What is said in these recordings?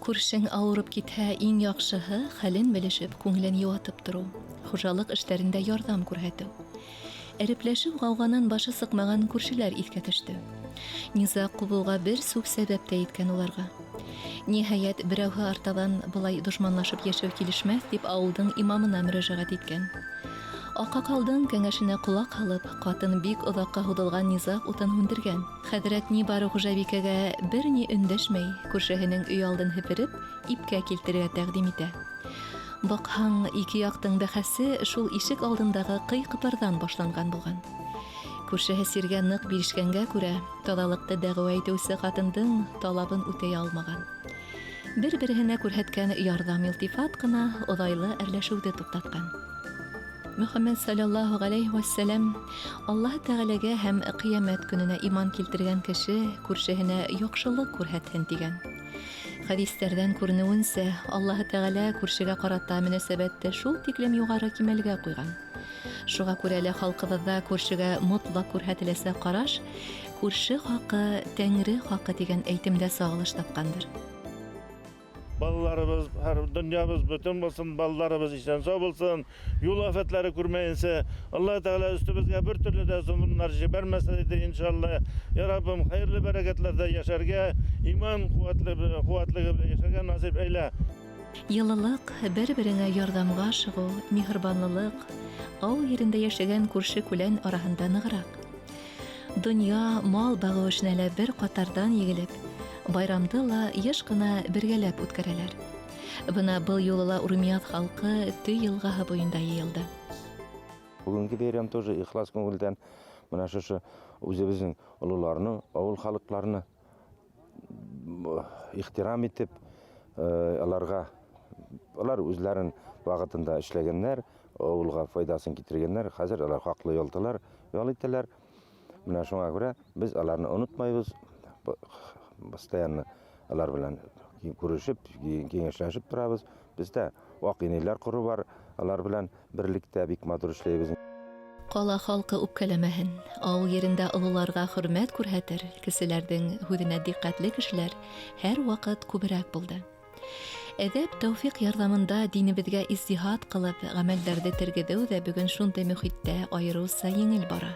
Күршең ауырып китһә, иң яҡшыһы хәлен белешеп, күңелен йыуатып тороу, хужалыҡ эштәрендә ярҙам күрһәтеү. Әрепләшеү ғауғанан башы сыҡмаған күршеләр иҫкә төштө. Низаг ҡубыуға бер сүп сәбәп тә еткән уларға. Ниһайәт, берәүһе артабан былай дошманлашып йәшәү килешмәҫ дип ауылдың имамына мөрәжәғәт иткән. Аҡаҡалдың кәңәшенә ҡолаҡ һалып, ҡатын бик оҙаҡҡа һуҙылған низаг утын һүндергән. Хәҙрәт ни бары хужабикәгә бер ни өндәшмәй, күршеһенең өй алдын һепереп, ипкә килтерергә тәҡдим итә. Баҡһаң, ике яҡтың бәхәсе шул ишек алдындағы кый-ҡыпырҙан башланған булған. Күршеһе сиргә ныҡ бирешкәнгә күрә, таҙалыҡты дәғүә итеүсе ҡатындың талабын үтәй алмаған. Бер-береһенә күрһәткән ярҙам-илтифат ҡына оҙайлы әрләшеүҙе туҡтатҡан. Мөхәммәд саллаллаһу галәйһи вәссәләм Аллаһы Тәгаләгә һәм Кыямәт көненә иман килтергән кеше күршеһенә яхшылык күрһәтһен дигән. Хәдистәрҙән күренеүенсә, Аллаһы Тәгалә күршегә ҡарата мөнәсәбәтте шул тиклем юғары кимәлгә ҡуйған. Шуға күрә лә халҡыбыҙҙа күршегә мотлаҡ күрһәтеләсәк ҡараш күрше хаҡы, тәңре хаҡы тигән әйтемдә сағылыш тапҡандыр. Балаларыбыз, һәр дөньябыз бөтен булсын, балаларыбыз исән-сау булсын, юл афәтләре күрмәенсә, Аллаһ Тәгалә өстебезгә бер төрле дә золымнар җибәрмәсә иде, иншалла. Я Раббым, хәерле бәрәкәтләрдә яшәргә, иман куәтле, куәтлеге белән яшәргә насыйп әйлә. Йылылык, бер-береңә ярдәмгә ашыгу, миһербанлылык авыл ерендә яшәгән күрше-күлән араһында ныграк. Дөнья, мал багыу эшенә лә бер катардан егелеп, байрамды ла еш кына бергәләп үткәрәләр. Бына был юлы ла Урмияз халкы Төй елгаһы буенда йыйылды. Бүгенге бәйрәм тоже ихлас күңелдән менә шушы үзебезнең олыларны, авыл халыкларны ихтирам итеп, аларга алар үзләрен вакытында эшләгәннәр, авылга файдасын китергәннәр, хәзер алар хаклы ялталар, ял итәләр. Менә шуңа күрә без аларны онытмайбыз, постоянно алар белән күрешеп, киңәшләшеп торабыз. Бездә вак инәйләр коры бар, алар белән берлектә бик матур эшләйбез. Ҡала халҡы үпкәләмәһен, ауыл ерендә ололарға хөрмәт күрһәтер, кеселәрҙең һүҙенә диҡҡәтле кешеләр һәр ваҡыт күберәк булды. Әҙәп, тәүфиҡ ярҙамында динебеҙгә издиһат ҡылып, ғәмәлдәрҙе тергеҙеү ҙә бөгөн шундай мөхиттә айырыуса еңел бара.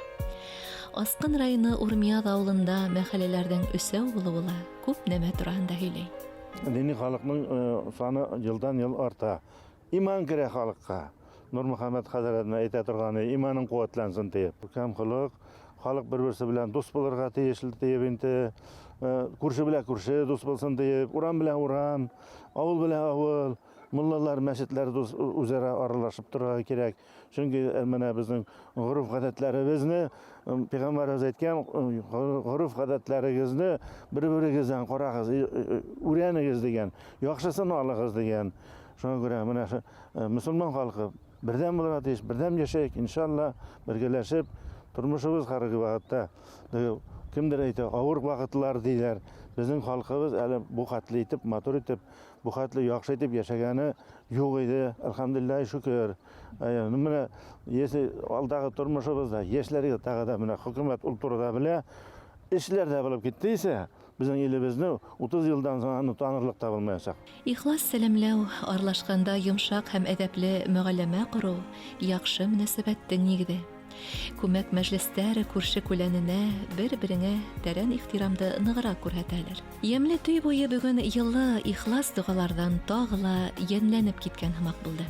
Асҡын районы Урмияҙ ауылында мәхәлләләрҙең өсәү булыуы ла күп нәмә тураһында һөйләй. Дини халыҡның саны йылдан-йыл арта. Иман керә халыкка. Нурмөхәммәт хәзрәтенә әйтә торганы, иманың куәтләнсен диеп. Күркәм холык, халык бер-берсе белән дус булырга тиешле диеп инде, күрше белән күрше дус булсын диеп, урам белән урам, авыл белән авыл, муллалар, мәчетләр дус үзара аралашып торырга кирәк. Чөнки менә безнең гореф-гадәтләребезне пәйгамбәребез әйткән, гореф-гадәтләрегезне бер-берегездән карагыз, өйрәнегез дигән, яхшысын алыгыз дигән. Шуңа күрә менә мөселман халкы бердәм булырга тиеш, бердәм яшәйек, иншалла, бергәләшеп, тормышыбыз хәзерге вакытта кемдер әйтә, авыр вакытлар диләр. Безнең халкыбыз әле бу хәтле итеп, матур итеп, бу хәтле яхшы итеп яшәгәне юк иде. Әлхәмдулиллаһ, шөкер. Менә если алдагы тормышыбызда яшьләргә тагы да менә хөкүмәт ул турыда белә, эшләр дә булып китте исә, безнең илебезне 30 елдан соң аны танырлык та булмаячак. Ихлас сәламләү, аралашканда йомшак һәм әдәпле мөгаләмә кору, яхшы мөнәсәбәттең нигезе. Күмәк мәҗлестәр күрше-күләненә, бер-береңә тәрән ихтирамды ныграк күрһәтәлер. Ямьле төй буе бүген йылы, ихлас догалардан тагы ла ямьләнеп киткән һымак булды.